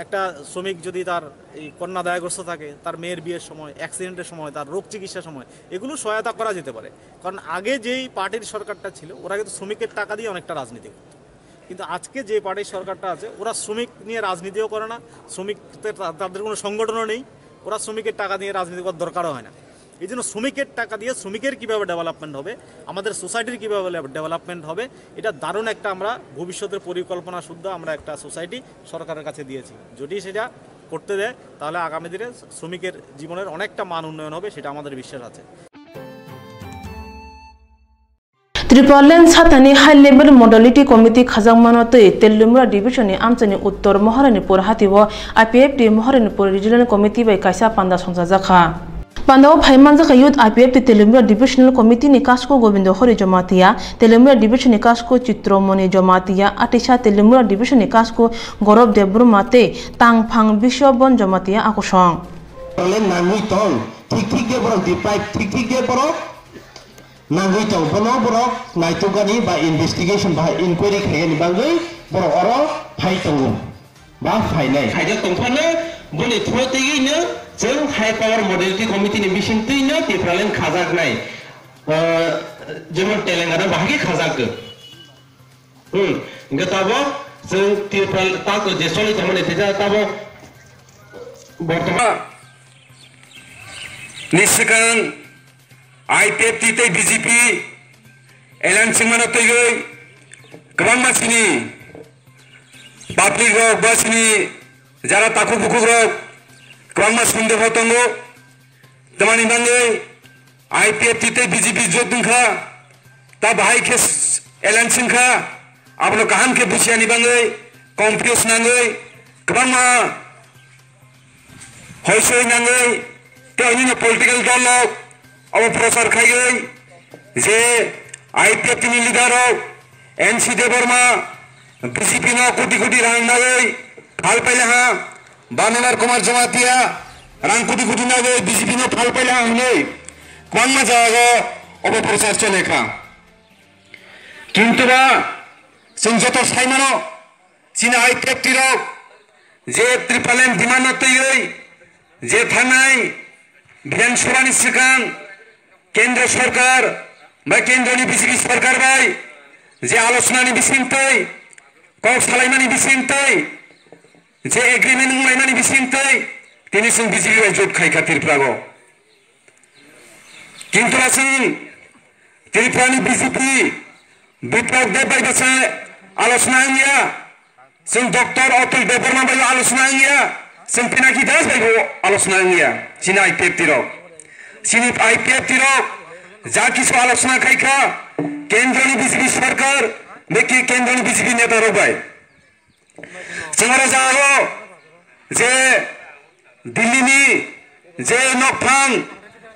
একটা শ্রমিক যদি তার এই কন্যা দায়গ্রস্ত থাকে, তার মেয়ের বিয়ের সময়, অ্যাক্সিডেন্টের সময়, তার রোগ চিকিৎসার সময়, এগুলো সহায়তা করা যেতে পারে। কারণ আগে যেই পার্টির সরকারটা ছিল, ওরা কিন্তু শ্রমিকের টাকা দিয়ে অনেকটা রাজনীতি করতো। কিন্তু আজকে যে পার্টির সরকারটা আছে, ওরা শ্রমিক নিয়ে রাজনীতিও করে না, শ্রমিকদের, তাদের কোনো সংগঠনও নেই, ওরা শ্রমিকের টাকা দিয়ে রাজনীতি করার দরকারও হয় না। এই জন্য শ্রমিকের টাকা দিয়ে শ্রমিকের কীভাবে ডেভেলপমেন্ট হবে, আমাদের সোসাইটির কীভাবে ডেভেলপমেন্ট হবে, এটা দারুণ একটা আমরা ভবিষ্যতের পরিকল্পনা শুদ্ধ আমরা একটা সোসাইটি সরকারের কাছে দিয়েছি। যদি সেটা করতে দেয়, তাহলে আগামী দিনে শ্রমিকের জীবনের অনেকটা মান উন্নয়ন হবে, সেটা আমাদের বিশ্বাস আছে। Tripuraland satani High Level Modality Committee khajakmano twi Teliamura Division ni amchaini Uttor Maharanipur hatio I P F T Maharanipur Regional Committee bai kaisa panda songchajakha. Pandao phai manjakha Youth I P F T Teliamura Divisional Committee ni kasku Gobindo Hori Jamatia, Teliamura Division ni kasku Chitromoni Jamatia, atisa Teliamura Division ni kasku Gaurav Debbarma tei Tangphang Biswabon Jamatia akusong. Problem nangwi tong, thik thik khe borok deprive, thik thik khe borok nangwi tong, bono borok naitukgani ba investigation ba inquiry khaigani bagwi borok oro phai tongo ba phainai. Khaijak tongphano boni through twiwi no chwng High Power Modality Committee ni bising twi no Tipraland khajaknai, ah, jemon Telangana bahai khe khajakgo. Hmm, hingke tabok chwng Tripura tako je choli tongmani teisa tabok bortoman ni swkang I P F T tei B J P alliance wngmano twiwi kwbangma chini public rok ba chini jara takhuk bukhuk rok kwbangma sundor bo tongo. Tamani bagwi I P F T tei B J P jot wngkha, ta bahai khe alliance wngkha, abono kaham khe buchiyani bagwi confuse nangwi kwbangma hoisoi nangwi tei onino political dol rok abo prochar khaiwi je I P F T ni leader rok N C Debbarma B J P no koti koti rang nagwi phal pailaha. Banonar Kumar Jamatia rang koti koti nagwi B J P no phal paila hwnwi kwbangma jagao obo prochar chole kha. Kintu ba chwng joto sai mano, chini I P F T rok je Tipraland demand no twiwi je thangnai Bidhan Sabha ni swkang Kendra Sarkar bai Kendra ni B J P Sarkar bai je alochona ni bising twi, kok salaimani bising twi, je agreement wnglaimani bising twi tini chwng B J P bai jot khai kha Tripura o. Kintu ba chwng Tripura ni B J P Biplab Deb bai bwsa alochona wngya, chwng Doctor Atul Debbarma bai alochona wngya, chwng Pinaki Das bai bo alochona wngya, chini I P F T rok. Chini I P F T rok ja kisu alochona khai kha, kendro ni B J P sarkar, beki kendro ni B J P neta rok bai. Chwng oro jagao je Delhi ni je nokphang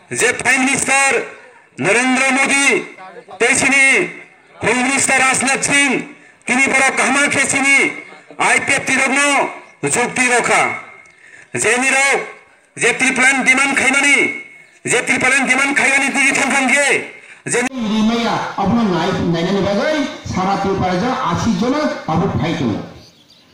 je Prime Minister Narendra Modi tei chini Home Minister Rajnath Singh tini borok kaham khe chini I P F T rokno jukti rw kha. Je nirok je Tipraland demand khaimani, je Tipraland demand khaimani tigi thang thang khe je rimaya abono nai nainani bagwi sara Tripura jora ashi jona tabuk phai tongo.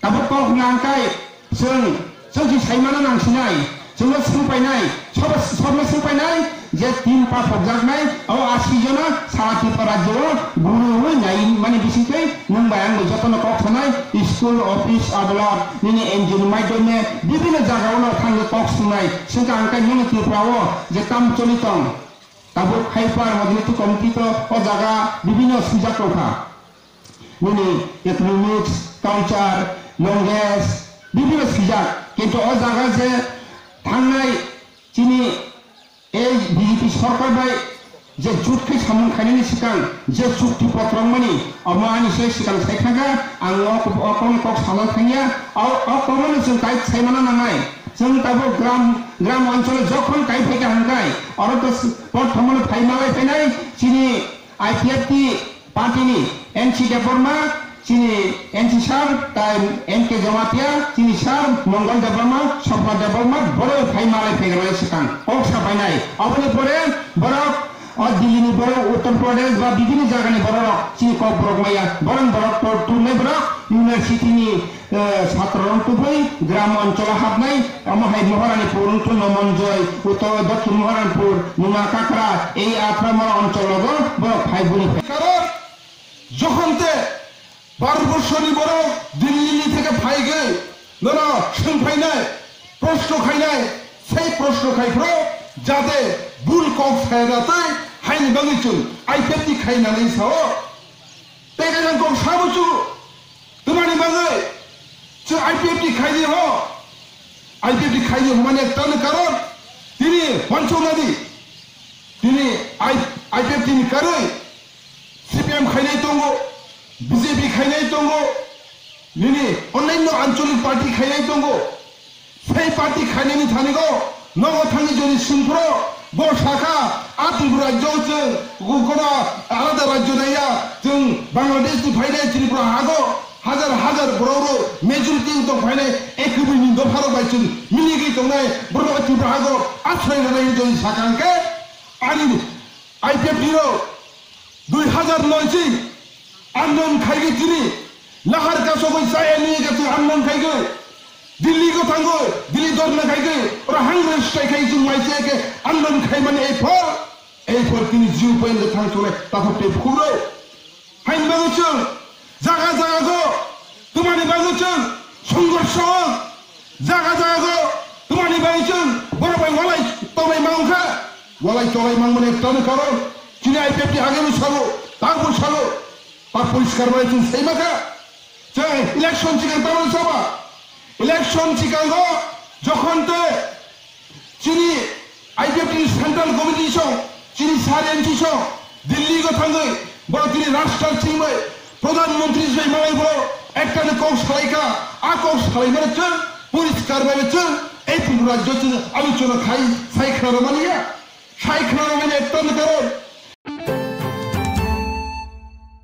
Tabuk kok nangkai chwng, chwng si saimano nangsinai, chwngno swngpainai, sobo, sobno swngpainai je tin pa phokjaknai, abo ashi jona sara Tripura rajyo o guru wngwi nai mani bisingtwi nwng bai ang bai jotono kok sanai, school, office, abolor nini N G O ni maidomne bibinno jagao no thangwi kok swngnai, swngkha ang khe nini Tripura o je tam choli tong. Tabuk Hyper Mobility Committee to o jaga bibhinno swijak tongkha. Nini economics, culture, language, bibhinno swijak. Kintu o jaga je thangnai chini ei B J P sorkar bai je jut khe samung khainani swkang je chukti potro wngmani, omo ani se swkang sai thangkha, ang o, o kokno kok sana thangya, o, o kokno chwng tai sai mana nangnai. Chwng tabuk gram, gram oncholo jokhon kai phaikha hwnkhai, oro to s-, prothomano phai malai phainai chini I P F T party ni N C Debbarma, chini N C sir, tai N K Jamatia, chini sir Mongol Debbarma, Sopna Debbarma, borok phai malai phaikha swkang kok sa phainai. Oboni pore borok o Delhi ni borok, Uttar Pradesh ba bibhinno jaga ni borok chini kok borok maya, borok borok to tunai borok university ni eh, satro rok tubui gram oncholo habnai, omo hai Maharani Pur wngkha Nomonjoy, Uttor Dokhin Maharani Pur, Numa Kakra, ei Aphra Mora oncholo go borok phai buni phai. Karon, jokhon te Bharat borshoni borok Delhi ni theke phaigwi, nono swngphainai, proshno khainai, sei proshno khai phro, jate bul kok saya da tei haini bagwi chwng I P F T khainani sao. Tei kaisa kok sabo chu, twmani bagwi chwng I P F T khaidi ho, I P F T khaidi ho mani ekta no karon, tini wansuk nadi, tini I-, I P F T ni karwi C P M khainai tongo, B J P khainai tongo, nini onnaino anchalik party khainai tongo. Sei party khainani thanigo nogo thangwi jodi sungphro bo sakha, a Tripura rajyo chwng, go-, goda alada rajyo naiya, chwng Bangladesh ni phainai Tripura hago hajar hajar borok rok majority wng tong phainai, ekubui ni dopha rok bai chwng miligwi tongnai borok Tripura hago asrai rwnai jodi sakha hwnkhe ani I P F T rok dui hazar noi si andolon khaigwi tini lahar kasogwi chaya nini kaisa andolon khaigwi Delhi go thangwi, Delhi dorna khaigwi, oro hangre strike khai chwng mai se ke andolon khaimani ei phor, ei phor tini jiu point go thang chole takhuk tei bukhuk rok. Haini bagwi chwng jaga jaga go twmani bagwi chwng songhorsho, jaga jaga go twmani bagwi chwng borok bai walai tolai ma wngkha. Walai tolai mangmani ekta no karon chini I P F T agebo sabo, tabuk sabo, ta poriskar bai chwng sai makha. Chwng election chikang tamo saba, election chikango jokhon te chini I P F T ni central committee song, chini sarian chi song, Delhi go thangwi, borok tini rashtra chingbai, Pradhan Mantri jai malai borok ekta ni kok salaikha, a kok salaimani chwng poriskar bai chwng ei Tripura rajyo chwng aluchona khai sai khna rwmani ya, sai khna rwmani ekta ni karon.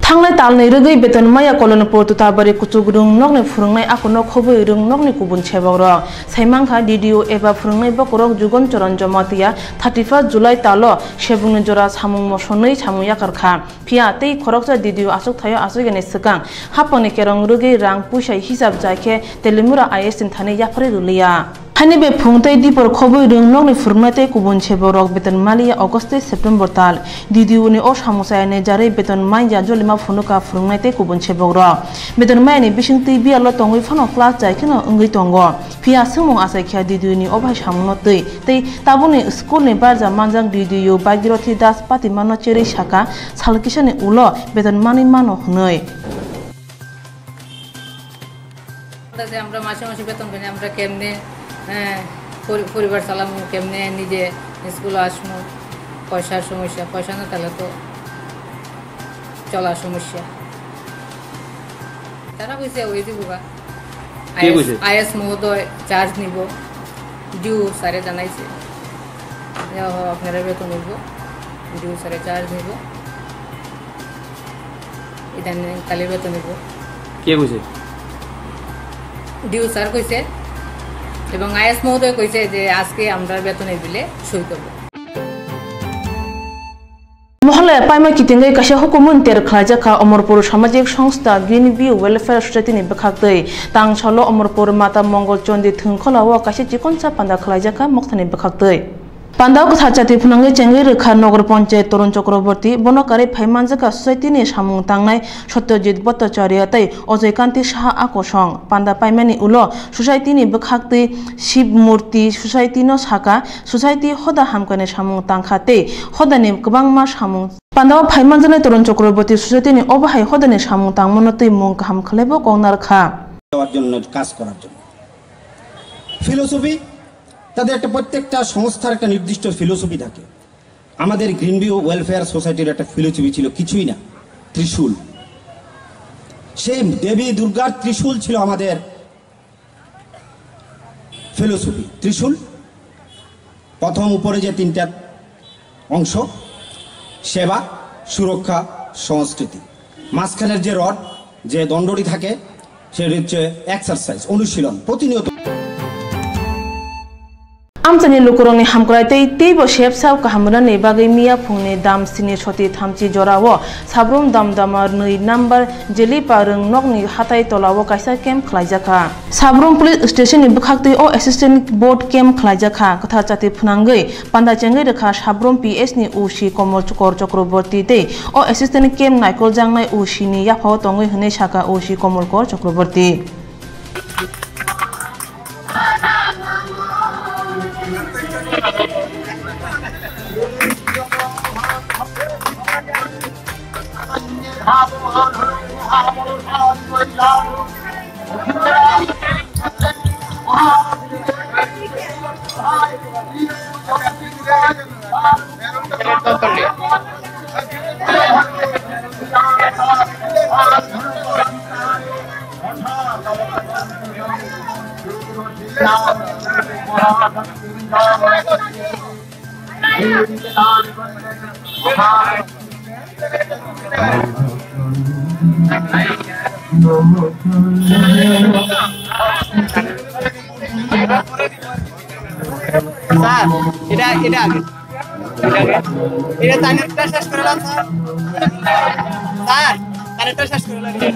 Thangnai talni rwgwi beton maya Kolonpur Tutabari kuchuk rwng nokni phwrwngnai akono khobwi rwng nokni kubun sebakrok. Saimankha D D O eba phwrwngnai bokhorok Jugon Choron Jamatia thirty first July talo sebungni jora samung mosonwi samung yakarkha. Phiya tei khoroksa D D O achukthai-o achukya ni swkang haphangni kerong rwgwi rang puisa hisab jai khe Telimura I S ni thani yapharwi rwliya. Haini bai phung tei dipor khobwi rwng nokni phwrwngnai tei kubun sebakrok beton maliya August tei September tal. D D O ni o samung chayani jarwi beton manya jolima phunukha phwrwngnai tei kubun sebakrok. Beton mayani bising twi biyalo tongwi phano class jai kheno wngwi tongo. Phiya swngmung achaikha D D O ni o bahai samungno twi. Tei tabukni school ni barja manjak D D O Bhagirothi Das Patimano cherwi sakha, sal kisani ulo beton manwi mano hwnwi. আমরা যে আমরা মাসে মাসে বেতন পাই না, আমরা কেমনে, আহ, পরি-, পরিবার চালামু, কেমনে নিজে স্কুলে আসমু, পয়সার সমস্যা, পয়সা না থাকলে তো চলার সমস্যা। তারা কইছে ওই যে বুবা, কে আইএস, কইছে? আইএস মহোদয় চার্জ নিব, ডিউ স্যারে জানাইছে যে, "ও, আপনারা বেতন নিব, ডিউ স্যারে চার্জ নিব।" ইদানিং কালি বেতন নিব। কে কইছে? ডিউ স্যার কইছে এবং আইএস মহোদয় কইছে যে আজকে আমরা বেতনের বিলে সই করব। Mohalaya paima kitingwi kaisa hukumun ter khlaijak kha Omorpur Samajik Songstha B N B Welfare Society ni bwkhaktwi. Tang salo Omorpur Mata Mongol Chondi Thwngkholao kaisa chikonsa panda khlaijak kha mokthani bwkhaktwi. Panda o kwthar chati phwnangwi chengwi rwkha Nagar Panchayat Tarun Chakraborty, bono karwi phai manjakha society ni samung tangnai Satyajit Bhattacharya tei Ajoy Kanti Saha a kosong. Panda paimani ulo society ni bwkhaktwi Shiv Murti society no sakha, society hoda hamkani samung tangkha tei hodani kwbangma samung. Panda o phai manjaknai Tarun Chakraborty society ni obo hai hodani samung tangmano twi mung kaham khlaibo kok narwkha. দেওয়ার জন্য, কাজ করার জন্য। ফিলোসফি, তাদের একটা, প্রত্যেকটা সংস্থার একটা নির্দিষ্ট ফিলোসফি থাকে। আমাদের গ্রিনভিউ ওয়েলফেয়ার সোসাইটির একটা ফিলোসফি ছিল কিছুই না, ত্রিশূল। সেই দেবী দুর্গার ত্রিশূল ছিল আমাদের ফিলোসফি। ত্রিশূল, প্রথম উপরে যে তিনটা অংশ, সেবা, সুরক্ষা, সংস্কৃতি। মাঝখানের যে রড, যে দণ্ডটি থাকে, সেটি হচ্ছে এক্সারসাইজ, অনুশীলন, প্রতিনিয়ত। Amchaini lukurokni hamkrai tei teibo sep sak kaham rwnani bagwi miya phungni dam sini soti thamchi jorao Sabrum Damdama nwi number Jelipa rwng nokni hatai tolao kaisa camp khlaijakha. Sabrum Police Station ni bwkhaktwi o assistant board camp khlaijakha. Kwthar chati phwnangwi panda chengwi rwkha Sabrum P S ni O C Komol Kor Chakraborty tei o assistant camp naikoljaknai O C ni yaphao tongwi hwnwi sakha O C Komol Kor Chakraborty. Sir, এটা, এটা আগে। এটা আগে। এটা তালিমটা শেষ করে দেন, sir. Sir, তালিমটা শেষ করে দেন।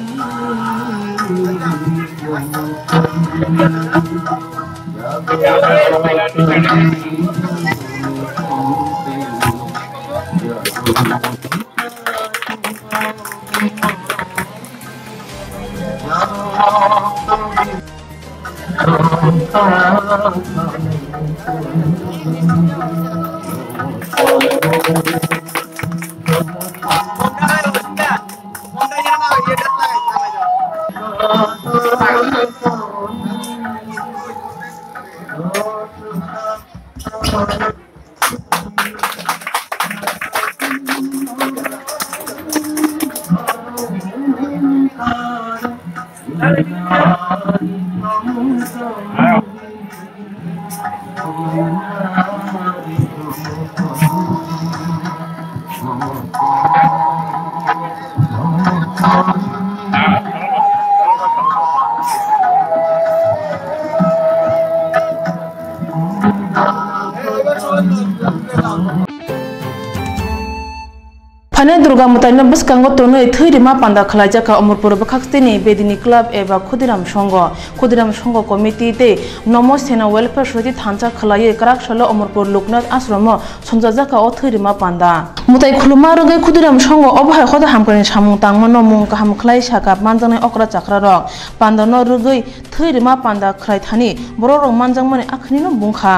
Phainai Durga mwtaino bwskango tonwi thwi rima panda khlaijakha Omorpur bwkhaktini Bedini Club eba Khudiram Songho. Khudiram Songho Committee tei Nomo Sena Welfare Society thansa khlaiwi kwrak salo Omorpur Loknath Ashromo songchajakha o thwi rima panda. Mwtai khuluma rwgwi Khudiram Songho obo hai hoda hamkrai samung tangmano mung kaham khlai sakha manjaknai okra chakrarok. Pandano rwgwi thwi rima panda khlai thani borokrok manjakmani akhunino bungkha.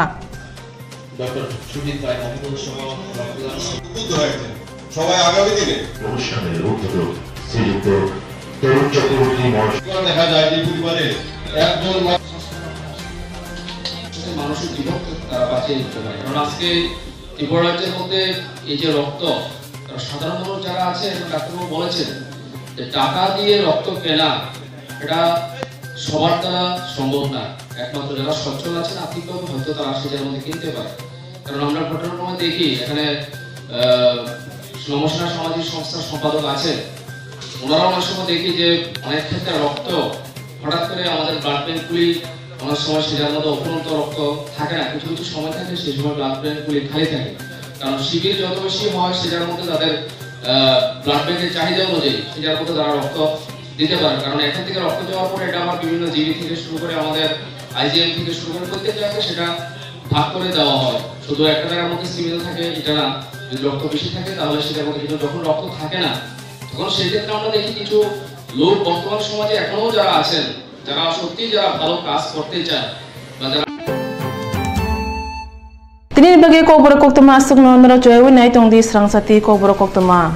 Doctor Sujit Roy মহোদয় সহ রক্তদান উদ্বুদ্ধ হয়েছেন। সবাই আগামী দিনে অনুষ্ঠানের উদ্বোধক শ্রীযুক্ত তরুণ চক্রবর্তী মহাশয়। দেখা যায় যে পরিবারে একজন মা- মানুষের জীবন তারা বাঁচিয়ে দিতে পারে, কারণ আজকে ত্রিপুরা রাজ্যের মধ্যে এই যে রক্ত, কারণ সাধারণ মানুষ যারা আছে, এখন ডাক্তারবাবু বলেছেন যে টাকা দিয়ে রক্ত কেনা এটা সবার দ্বারা সম্ভব না। একমাত্র যারা সচ্ছল আছেন আর্থিকভাবে হয়তো তারা সেটার মধ্যে কিনতে পারে। কারণ আমরা ঘটনার সময় দেখি এখানে, আহ, সমস্যা সামাজিক সংস্থার সম্পাদক আছেন, ওনারা অনেক সময় দেখি যে অনেক ক্ষেত্রে রক্ত হঠাৎ করে আমাদের ব্লাড ব্যাংকগুলি অনেক সময় সেটার মধ্যে অফুরন্ত রক্ত থাকে না, কিছু কিছু সময় থাকে সেই সময় ব্লাড ব্যাংকগুলি খালি থাকে। কারণ শিবির যত বেশি হয় সেটার মধ্যে তাদের, আহ, ব্লাড ব্যাংকের চাহিদা অনুযায়ী সেটার মধ্যে তারা রক্ত দিতে পারে, কারণ এখান থেকে রক্ত দেওয়ার পরে এটা আবার বিভিন্ন জিবি থেকে শুরু করে আমাদের আইজিএম থেকে শুরু করে প্রত্যেক জায়গায় সেটা ভাগ করে দেওয়া হয়। শুধু একটা জায়গার মধ্যে সিমেন্ট থাকে, এটা না। যদি রক্ত বেশি থাকে, তাহলে সেটার মধ্যে, কিন্তু যখন রক্ত থাকে না, তখন সেক্ষেত্রে আমরা দেখি কিছু লোক বর্তমান সমাজে এখনো যারা আছেন, যারা সত্যিই যারা ভালো কাজ করতে চান বা যারা Tini bagwi kokborok koktwma aswkno norok chuyui nai tongdi, swrang sati kokborok koktwma.